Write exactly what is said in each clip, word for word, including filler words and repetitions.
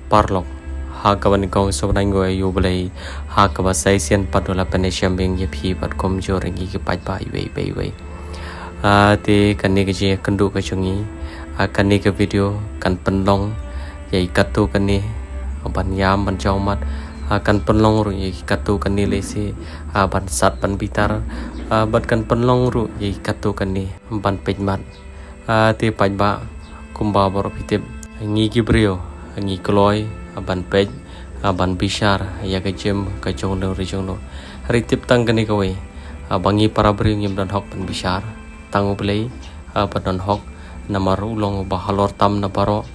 Paralok, ha kaba nyngkong sngewbha ainguh ïa U Blei ha kaba sa shisien pat u la pynïashem biang ïa phi bad kumjuh ruh ïa ngi ki paidbah iwei pa iwei. Ah, te kane ka jingïakynduh ka jong ngi, ah, kane ka video kan pynlong ïa i katto katne ban ïam ban jaw mat, ah, kan pynlong ruh ïa i katto katne lehse, ah, ban sat ban bitar, ah, bad kan pynlong ruh ïa i katto katne ban peit mat. Ah, te paidbah, kumba baroh phi tip, ngi ki briew ngi kloi, ah, ban peit, ah, ban bishar ïa ka jingim ka jong uno re jong uno. Hynrei tip tang kane kawei, ah, ba ngi para briew ngim don hok ban bishar, tang U Blei, ah, ba don hok, namar u long uba halor tam na baroh.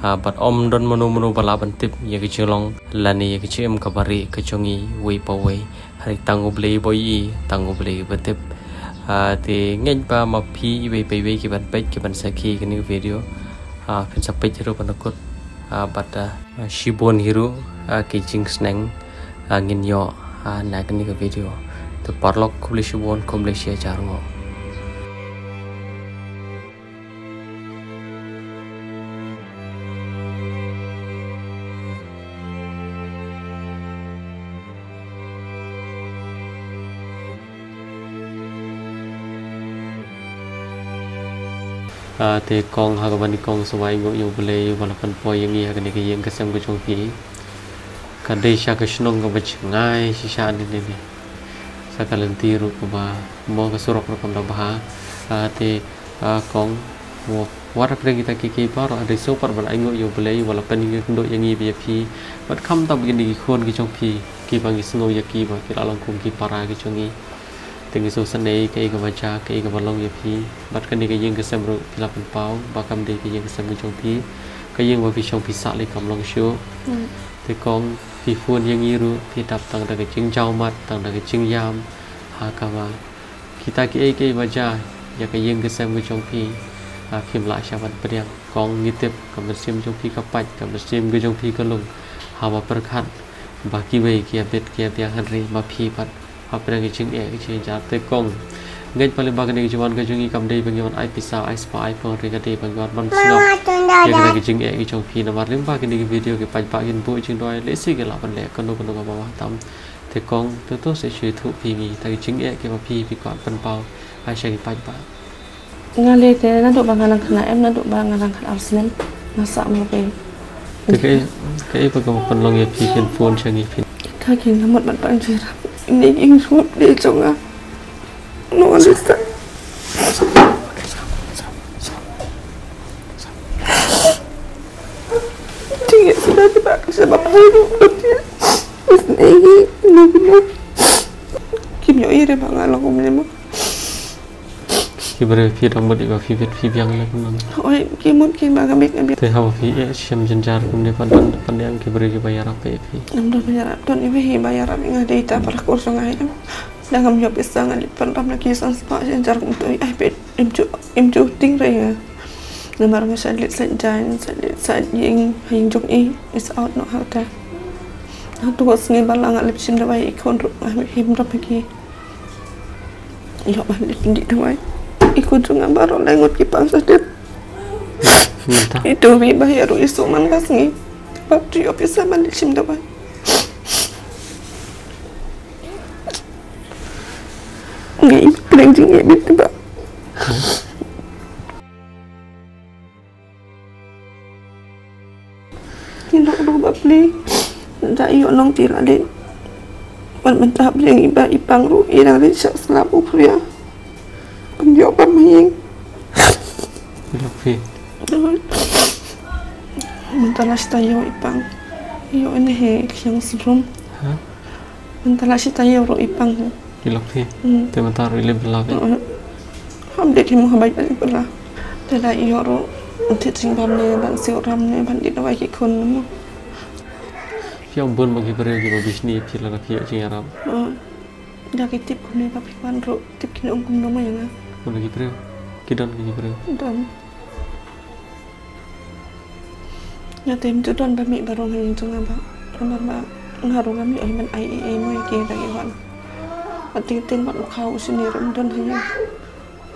Ah, bad ym don mano mano ba lah ban tip ïa ka jinglong lane ïa ka jingim kaba rieh ka jong ngi uwei pa uwei. Hynrei tang U Blei ba ïohi, tang U Blei ba tip. Ah, te ngeit ba ma phi iwei pa iwei ki ban peit, ki ban sakhi kane ka video, ah, phin sa peit ruh ban da kut, ah, bad, ah, shibun hi ruh, ah, ki jingsneng, ah, ngin ïoh, ah, na kane ka video. Te paralok, khublei shibun, khublei shi hajar nguh. Ah, te kong, ha kaba nyngkong sngewbha ainguh ïa U Blei uba la pynpoi ïa ngi ha kane ka ïing ka sem ka jong phi. Ka dei sha ka shnong kaba jngai shisha ne ne ne. Sa ka lynti ruh kaba mo, ka surok ruh kam da bha. Ah, te, ah, kong, wa-, wat hapdeng kita kiei kiei baroh, hynrei sngewbha pat ban ainguh ïa U Blei uba la pynïakynduh ïa ngi bad ïa phi. Bad khamtam bad kine ki khun ki jong phi, kiba ngi sngew ïa ki ba ki la long kum ki para ki jong ngi. Te ngi sngewsynei kaei kaba jia, kaei kaba long ïa phi. Bad kane ka ïing ka sem ruh phi la pynpaw ba kam dei ka ïing ka sem ka jong phi. Ka ïing ba phi shong phi sah lei kam long shuh. Hmm. Te kong, phi phone ïa ngi ruh, phi dap tang da ka jingjaw mat, tang da ka jingïam. Ha kaba kita kiei kiei ba jia ïa ka ïing ka sem ka jong phi, ah, phim lah shuh ban pdiang. Kong, ngi tip ka mynsiem jong phi ka pait, ka mynsiem ka jong phi ka lung. Haba pyrkhat ba kiwei ki ïa bit ki ïa biang, hynrei ma phi pat hapdeng ka jingeh ka jingeh jia. Te kong, ngeit palat ba kane ka jingwan ka jong ngi kam dei ba ngi wan ai pisa, ai spah, ai phong, hynrei ka dei ba ngi wan ban sngap ïa kane ka jingeh ka jong phi. Namar lyngba kane ka video ki paidbah kin buh jingduwai, lehse ki lah ban leh kano kano kaba bha tam. Te kong, to to sa shu ïathuh phi ngi ta ka jingeh kaba phi, phi kwah pynpaw ha sha ki paidbah. Nga leh te naduh ba nga nang khynnah em, naduh ba nga nang khynnah ar snem nga sah ma phi. Te kaei, kaei ba ka pynlong ïa phi kin phone sha ngi phi? Ka kin ka mut ban pang jingïarap. Ini kin sngewbha de jong nga. No understand. Jingeh sida te ba ka sa ba phi. Is ne hi no no. Kim ïohi re ba nga long kumne mo. Ki briew phi dang mut ïa ba phi bit phi biang leh kumno? Oi, ki mut ki ba ka bit ka bit. Te haba phi ïeh shem jynjar kumne pat don pat ïa ki briew kiba ïarap ïa phi? Ngam don ba ïarap, don iwei hi ba ïarap ïa nga, dei ta para kur jong nga em. Da ngam ïoh pisa nga leit pynrap na ki san spah jynjar kumto, ai peit im ju im ju ting re nga. Namar nga sa leit sa jaiñ, sa leit sa ïing ha ïing jong i, is out noh ha ta. Hato ka sngi ba la nga leit shim dawai i khun ruh nga him dap ha ki. Ïoh ban leit pyndih dawai. I khun jong nga baroh lai ngut ki pang sa dep. Mynta. I tu wi ba ïa ruh i suk man ka sngi. Ba tu ïoh pisa ban leit shim dawai. Ngi pyrshang jingeh bit ba. Ngi dok dok ba pli. Da ïoh nongtir ade. Wan mynta pli ngi ba i pang ruh i dang ri shah slap u khria. Kum ïoh ba ma ïing. Ïoh phi. Mynta la shita ïoh i pang. Ïoh ine he khiang srum. Ha? Mynta la shita ïoh ruh i pang. Ki lok phi. Hmm. Te mynta ruh i leh bylla phi. Hmm. Ham dei ki mo ha bai ban bylla. Te la ïoh ruh. Te jingbam ne ban siew ram ne ban dih dawai ki khun ne mo. Phi ong bun ma ki briew kiba bishni phi lada phi ïoh jingïarap. Hmm. Da ki tip kumne ba phi wan ruh tip ki ong kumno ma ïa nga. Kumno ki briew. Ki don ki briew. Don. Nga te im ju don ba mih ba rung ha ïing jong nga ba. Namar ba nga rung nga mih oi ban ai ei ei mo ïa ki da ki wan. Ba ting ting ba u khaw u sini ruh im don ha ïing.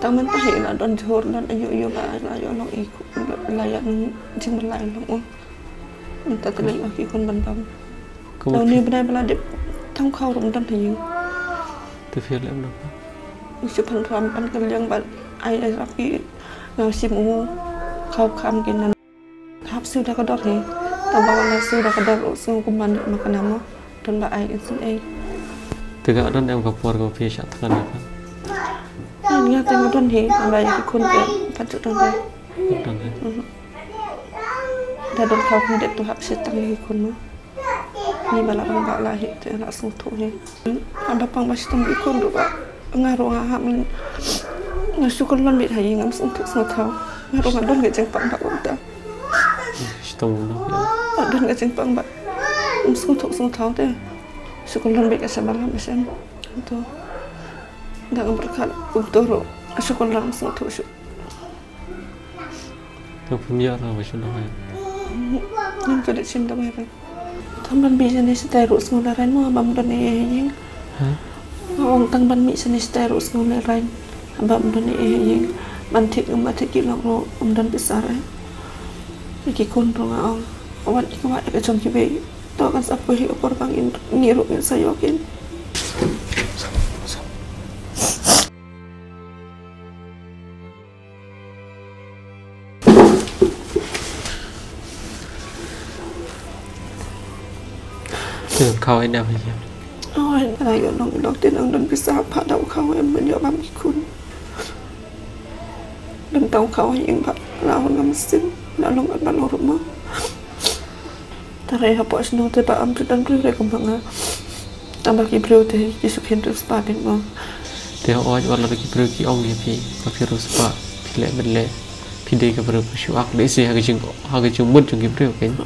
Tang mynta hi la don jhur don ayo ayo ba la ïoh long i la ïoh long jingmyllai long u. Mynta te leit ha ki khun ban bam. Kumno? Tang une u bnai ba la dep tang khaw ruh ym don ha ïing. Te phi leh kumno? Ngi shu pynram ban kylliang bad ai ai rap ki, nga shim u khaw kham ki nan. Hap siew da ka dor hi. Tang ba wan la siew da ka dor ruh sngew kumban ma ka nam mo. Don ba ai insung ei. Te ka don em ka por ko phi shah thngan ka? Nga te nga don hi, tang ba ïa ki khun te pat ju don hi. Don hi. Mhm. Da don khaw khun dep tu hap shet tang ïa ki khun mo. Ngi ba la rangbah la hi te la sngewthuh hi. Haba pang ba shitom ki khun ruh ba nga ruh nga hap, nga shu kyllon beit ha ïing, ngam sngewthuh sngewthaw. Nga ruh nga don ka jingpang ba kumta. Shitom no. Nga don ka jingpang ba ngam sngewthuh sngewthaw te. Shu kyllon beit ka sha balang ba shem. To. Da ngam pyrkhat kumto ruh. Shu kyllon, ngam sngewthuh shuh. Te phim ïoh ruh ba shu dawai. Ngam klet shim dawai ruh. Tang ban mih shane shatai ruh sngew lehrain mo, bym don ei ei ha ïing. Ha? Nga ong tang ban mih shane shatai ruh sngew lehrain, bym don ei ei ha ïing. Ban thied ngam thied ki lok ruh ym don pisa re. Ki khun ruh nga ong wat ki kwah ïa ka jong kiwei. To kan sa poi hi ka por ba ngin, ngi ruh ngin sa ïoh kin. Te khaw ai nam hi. Oi, la ïoh nong ïoh tin, ang don pisa phah da u khaw em ban ïoh bam ki khun. Don tang u khaw ha ïing ba la hon ngam sien, la long at ba long ruh mo. Tare hapoh shnong te ba am tu dang briew re kumba nga. Tang ba ki briew te ki shu khein riewspah beit mo. Te hooid wat la ki briew ki ong ïa phi ba phi riewspah, phi leh ban leh, phi dei ka briew ba shu ak lehse ha ka jing, ha ka jingmut jong ki briew kein.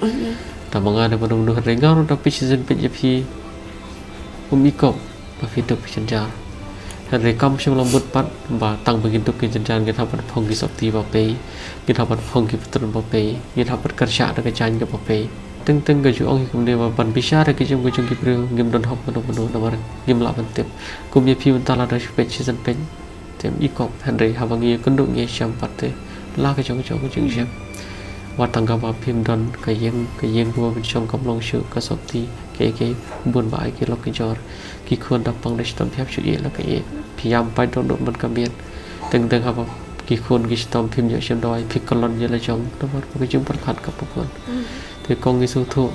Tang ba nga da ba dum du hynrei nga ruh da phi shisien peit ïa phi. Um ikop ba phi duk phi jynjar. Hynrei kam shym la mut pat ba tang ba ngi duk ngi jynjar ngin hap ban phong ki sopti ba pei, ngin hap ban phong ki patron ba pei, ngin hap ban kyrshah da ka jaiñ kaba pei. Teng teng ka ju ong hi kumne ba ban bishar ïa ka jingim ka jong ki briew ngim don hok mano mano namar ngim lah ban tip. Kum ïa phi mynta lada shu peit shisien peit te im ikop, hynrei haba ngi ïakynduh ngi ïashem pat te la ka jong ka jong ka jingshem. Wat tang kaba phim don ka ïing, ka ïing kaba pynshong kam long shuh, ka sopti, kaei kaei, bun ba ai ki lok ki jor. Ki khun da pang da shitom phi hap shu ïeh la ka ïeh. Phi ïam pait dohnud man ka miet. Teng teng haba ki khun ki shitom phim ïoh shim dawai, phi kyllon ïa la jong namar ba ka jingpyrkhat kaba bun. Te kong ngi sngewthuh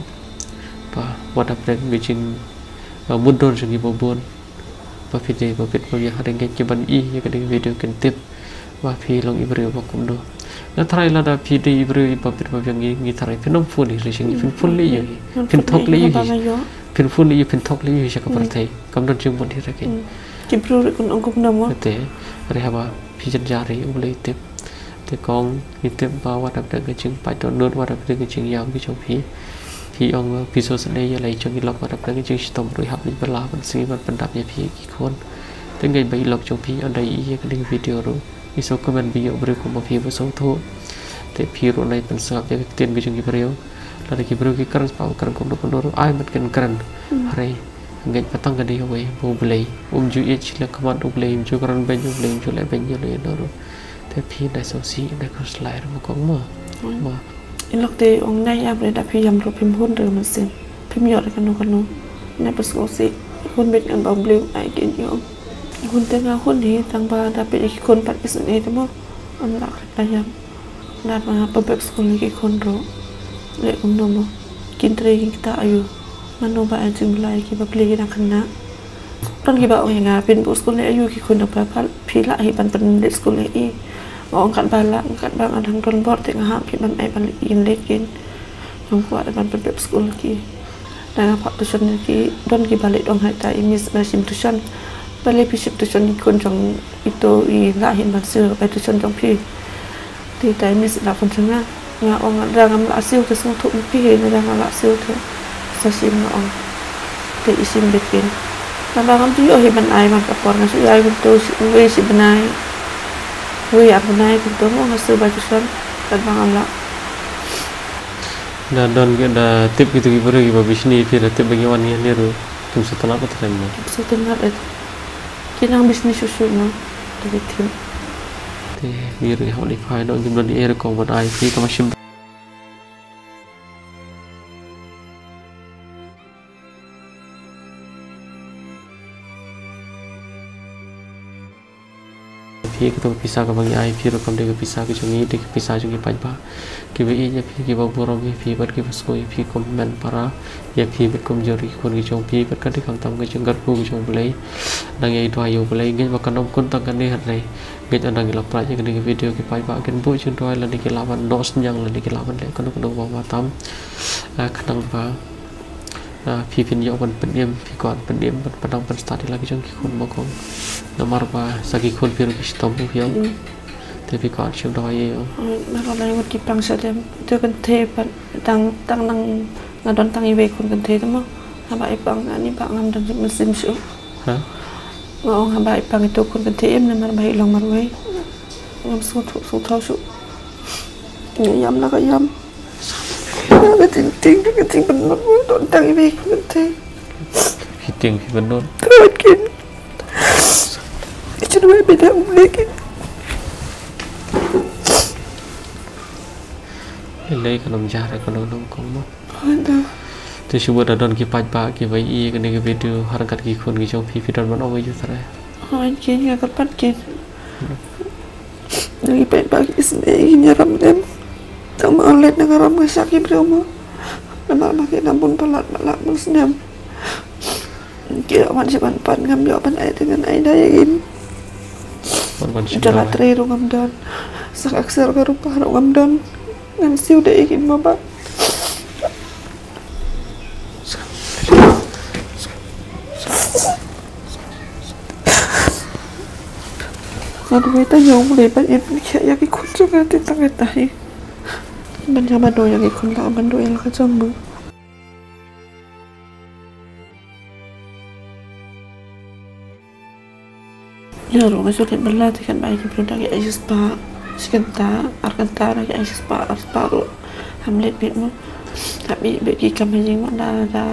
ba wat hapdeng ka jing, uh, mutdur jong ngi ba bun, ba phi dei ba bit ba biang. Hynrei ngeit ki ban ïohi ïa kane ka video kin tip ba phi long i briew ba kumno. Nga tharai lada phi dei i briew ba bit ba biang ngi, ngi tharai phin ym phone hi re sha ngi, phin phone leh ïa hi, phin thok leh ïa hi, phin phone leh ïa hi, phin thok leh ïa hi sha ka pyrthei. Kam don jingmut hi re kein. Ki briew ruh kin ong kumno mo. Te re haba phi jynjar hi U Blei tip. Te kong ngi tip ba wat hapdeng ka jingpait dohnud, wat hapdeng ka jingïam ka jong phi. Phi ong phi sngewsynei ïa la i jong i lok, wat hapdeng ka jingshitom ruh i hap leit bylla ban sngi ban pyndap ïa phi ki khun. Te ngeit ba i lok jong phi ynda i ïohi ïa kane ka video ruh i sngewkmen ba ïoh briew kum ma phi ba sngewthuh. Te phi ruh nai pynsngap ïa ka ktien ka jong ki briew. Lada ki briew ki kren spah kren kumno kumno ruh ai mat kin kren. Hynrei ngeit ba tang ka dei kawei ba U Blei um ju ïeit shiliang khmat, U Blei um ju kren beiñ, U Blei um ju leh beiñ ïa u ïa u ruh. Te phi nai sngewsih, nai khuslai ruh ma kong mo. Mo. I lok te ong nai ïam re, da phi ïam ruh phim hun re mynsiem. Phim ïoh re kano kano. Nai pynsngewsih, hun beit ngan ba U Blei un ai kin ïoh. Hun te nga hun hi tang ba da phi ïa ki khun pat ki sngewsih te mo. Ym lah khreh da ïam. Lada pynbeit skul ïa ki khun ruh leh kumno mo. Kin trei kin ktah aïu. Mano ba ai jingbylla ïa ki ba plie ki dang khynnah. Don kiba ong ïa nga pynbeit skul leh aïu ki khun dang phai phal, phi lah hi ban pynbeit skul ïa i. Nga ong katba lah, katba nga dang don bor te nga hap hi ban ai ban leh ïa ki. Ngam kwah ban pynbeit skul ïa ki. Lada nga phah tuition ïa ki, don kiba leh dong ha ita i miss ba shim tuition. Balei phi shim tuition ïa ki khun jong ito, i lah hi ban siew ïa ka bai tuition jong phi. Te ita i miss i la phone sha nga. Nga ong lada ngam lah siew te sngewthuh ma phi hi, lada nga lah siew te sa shim, nga ong. Te i shim beit kein. Lada ngam ju ïoh hi ban ai man ka por, nga shu ai kumto shi, wei shi bnai, wei ar bnai kumto mo nga siew bai tuition. Katba ngam lah. Da don ki, da tip kito ki briew kiba bishni ïa phi, da tip ba ngi wan ngi ïa ruh kim sngewtynnat ba tren mo. Kim sngewtynnat eh. Ki nang bishni shuh shuh mo. Da ki tip. Te ngi ruh ngi hap leit phai noh, ngim don ei ei ruh kong ban ai phi kaba shim. Ïa kito ki pisa kaba ngi ai phi ruh kam dei ki pisa ki jong ngi, dei ki pisa jong ki paidbah. Kiba ïeit ïa phi, kiba burom ïa phi bad kiba sngew ïa phi kum hynmen para ïa phi bad kumjuh ki khun ki jong phi bad ka dei khamtam ka jingkyrkhu ka jong U Blei. Nang ïai duwai ïa U Blei, ngeit ba kan ym kut tang kane hynrei ngeit ba nang ïa la peit ïa kane ka video ki paidbah kin buh jingduwai lane ki lah ban noh synñiang lane ki lah ban leh kano kano ba tam. Ah, khnang ba Ah, phi phin ïoh ban pynim, phi kwah ban pynim, ban pyndang pynstad ïa la ki jong ki khun mo kong. Namar ba sa ki khun phi ruh ki shitom phi ong. Mm. Te phi kwah shim doh ïa ïoh. Mm, namar ba la ngut ki pang sha dem. Te kynthei pat tang, tang nang nga don tang iwei khun kynthei te mo. Haba i pang ani ba ngam don mynsiem shuh. Ha? Nga ong haba i pang ito khun kynthei im namar ba i long marwei. Ngam sngewthuh, sngewthuh shuh. Nga ïam la ka ïam. Ka tieng tieng, ka tieng pynlut, don tang iwei ka tieng. Ki tieng ki pynlut. Tawat kin. Ichu dua beda umle kin. Ilei ka nong jar ka nong nong kong mo. Ada. Te shu da don ki paidbah kiba ïohi kane ka video ha ryngkat ki khun ki jong phi, phi don ban ong ïa u trai. Hoi kin, nga kyrpad kin. Ngi peit ba ki isynei ki ïaram dem. Tang ma let na ka ram ka shak ki briew mo. Namar ba ki na bun palat ba lak bun snem. Ki ïoh ban shi ban pan ngam ïoh ban ai te ngan ai da ïa kin. Ban ban shi. Jala ban. Trei ruh ngam don. Sak akser ka rupa ruh ngam don. Ngan siew da ïa kin mo ba. Nga duwai ta ïa u Blei ba in pynkhih ïa ki khun jong nga te tang ïa ta hi. Ban ïa ban duwai ïa ki khun la ban duwai ïa la ka jong mu. Ïa ruh nga shu leit bylla te kan bai ki briew da ki ai shispah shi kynta ar kynta da ki ai shispah ar spah ruh. Ham leit beit mo. Hap ïeit beit ki kam ha ïing mo da da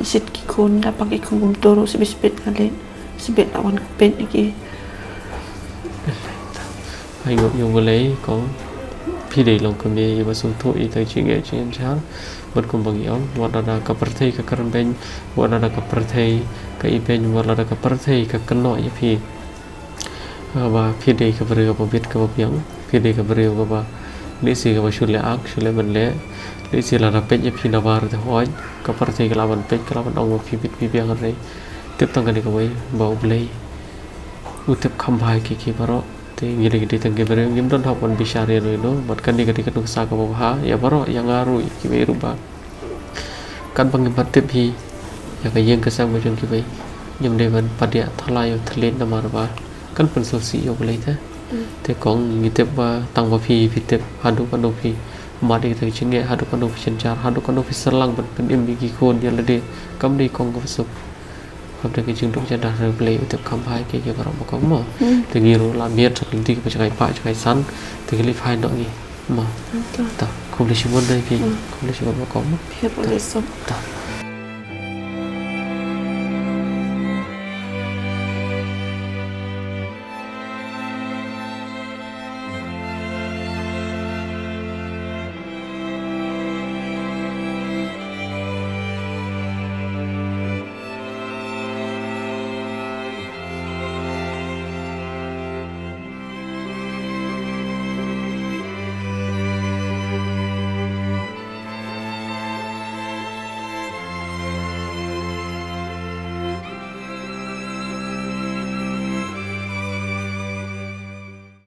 shit ki khun da pang ki khun kumto ruh shibit shibit nga leit shibit la wan peit ïa ki. Ai nguh ïa U Blei kong, phi dei long kmie iba sngewthuh ïa ka jingeh jingjar. Bad kumba ngi ong, wat lada ka pyrthei ka kren beiñ, wat lada ka pyrthei ka ibeiñ, wat lada ka pyrthei ka kynnoh ïa phi. Ah, ba phi dei ka briew kaba bit kaba biang, phi dei ka briew kaba lehse kaba shu leh ak, shu leh ban leh, lehse lada peit ïa phi na bar te hooid, ka pyrthei ka lah ban peit, ka lah ban ong ba phi bit phi biang hynrei tip tang kane kawei ba U Blei u tip kham bha ïa ki, ki baroh. Te ngi dei, ngi dei tang ki briew, ngim don hok ban bishar ïano ïano, bad kane ka dei ka nuksa kaba bha ïa baroh, ïa nga ruh, ïa kiwei ruh ba. Katba ngim pat tip hi ïa ka ïing ka sem ka jong kiwei, ngim dei ban pat ïa thala ïa u thylliej namar ba kan pynsngewsih ïa U Blei te. Mm. Te kong ngi tip ba tang ba phi, phi tip haduh katno phi mad ïa kita ki jingeh, haduh katno phi jynjar, haduh katno phi syrlang ban pynim ïa ki khun ïa lade, kam dei kong kaba suk. Hap dei ka jingduk jada ha U Blei u tip kham bha ïa ki, ki baroh ba kong mo. Hmm. Te ngi ruh la miet ha ka lynti kaba jngai pah jngai san. Te ngi leit phai noh ngi mo. Okay. Ta, khublei shibun na phi. Hmm. Khublei shibun ba kong mo. Phi ruh leit suk. Ta.